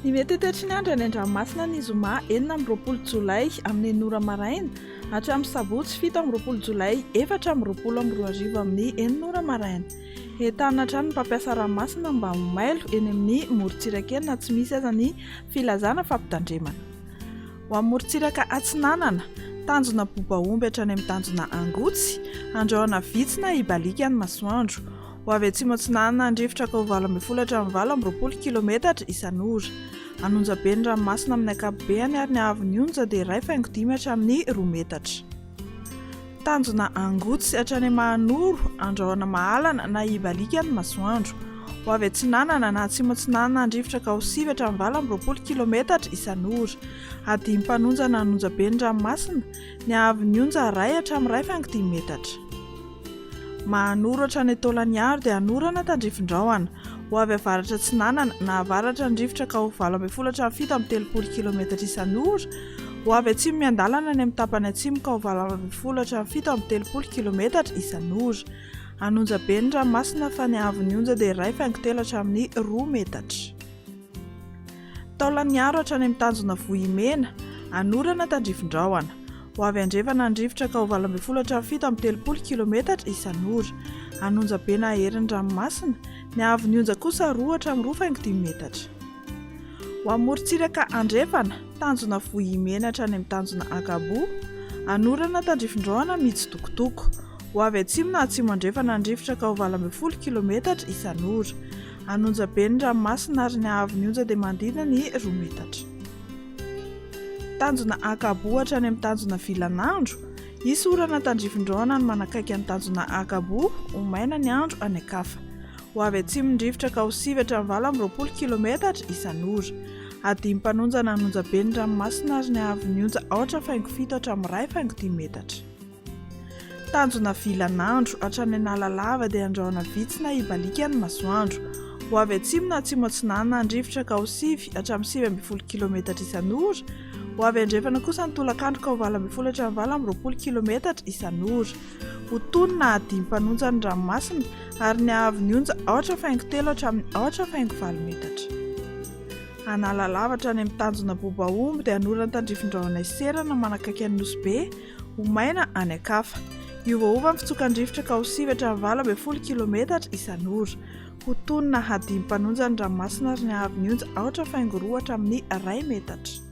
Ny mety toetry ny andro any an-dranomasina ny zoma 26 jolay amin'ny enina ora maraina hatramin'ny sabotsy 27 jolay 2024 amin'ny enina ora maraina. Entanina hatrany ny mpampiasa ranomasina mba ho mailo eny amin'ny morontsiraka eny na tsy misy aza ny filazana fampitandremana. Ho amin'ny morontsiraka atsinanana, tanjona Bobaomby hatrany amin'ny tanjona Angotsy, andrahona vitsy na hibaliaka ny masoandro. Ho avy atsimo atsinanana handrivotra ka ho 18 hatramin'ny 28 kilometatra isan'ora. Hanonja be ny ranomasina amin'ny ankapobeany ary ny haavon'ny onja dia iray faingo dimy hatramin'ny roa metatra. Tanjona Angotsy hatrany Mahanoro, Andrahona Mahalana na Ibaliaka ny masoandro. Ho avy atsinanana na atsimo atsinanana handrivotra ka ho sivy hatramin'ny 28 kilometatra isan'ora. Hadimy mpanonja na hanonja be ny ranomasina, ny haavon'ny onja iray hatramin'ny iray faingo dimy metatra. Mahanoro hatrany Taolagnaro dia hanorana tandrifin-drahona. Ho avy avaratra atsinanana na avaratra ny rivotra ka ho 18 hatramin'ny 37 kilometatra isan'ora. Ho avy atsimo miandalana any amin'ny tapany atsimo ka ho 18 hatramin'ny 37 kilometatra isan'ora. Hanonja be ny ranomasina fa ny haavon'ny onja dia iray faingo telo hatramin'ny roa metatra. Taolagnaro hatrany amin'ny tanjona Vohimena, Anorana tandrifin-drahona. Ho avy andrefana ny rivotra ka ho 18 hatramin'ny 37 kilometatra isan'ora. Hanonja be na hery ny ranomasina, ny haavon'ny onja kosa roa hatramin'ny roa faingo dimy metatra. Ho amin'ny morontsiraka andrefana, tanjona Vohimena hatrany amin'ny tanjona Ankaboa, Anorana tandrifin-drahona mitsitokotoko. Ho avy atsimo na atsimo andrefana ny rivotra ka ho 18 kilometatra isan'ora. Hanonja be ny ranomasina ary ny haavon'ny onja dia manodidina ny roa metatra. Tanjona Ankaboa hatrany amin'ny tanjona Vilanandro, Hisy orana tandrifin-drahona ny manakaiky ny tanjona Ankaboa, ho maina ny andro any an-kafa. Ho avy atsimo ny rivotra ka ho sivy hatramin'ny 28 kilometatra isan'ora. Hadimy mpanonja na hanonja be ny ranomasina ary ny haavon'ny onja aotra faingo fito hatramin'ny iray faingo dimy metatra. Tanjona vilan'andro, hatrany Analalava dia andrahona vitsy na hibaliaka ny masoandro. Ho avy atsimo na atsimo atsinanana ny rivotra ka ho sivy hatramin'ny 19 kilometatra isan'ora, ho avy andrefana kosa ny tolakandro ka ho 18 hatramin'ny 28 kilometatra isan'ora. Ho tony na hadimy mpanonja ny ranomasina ary ny haavon'ny onja aotra faingo telo hatramin'ny aotra faingo valo metatra. Analalava hatrany amin'ny tanjona Bobaomby dia hanorana tandrifin-drahona Iserana manakaiky an'i Nosy Be, Ho maina any an-kafa. Hiovaova ny fitsokan-drivotra ka ho sivy hatramin'ny 18 kilometatra isan'ora. Ho tony na hadimy mpanonja ny ranomasina ary ny haavon'ny onja aotra faingo roa hatramin'ny iray metatra.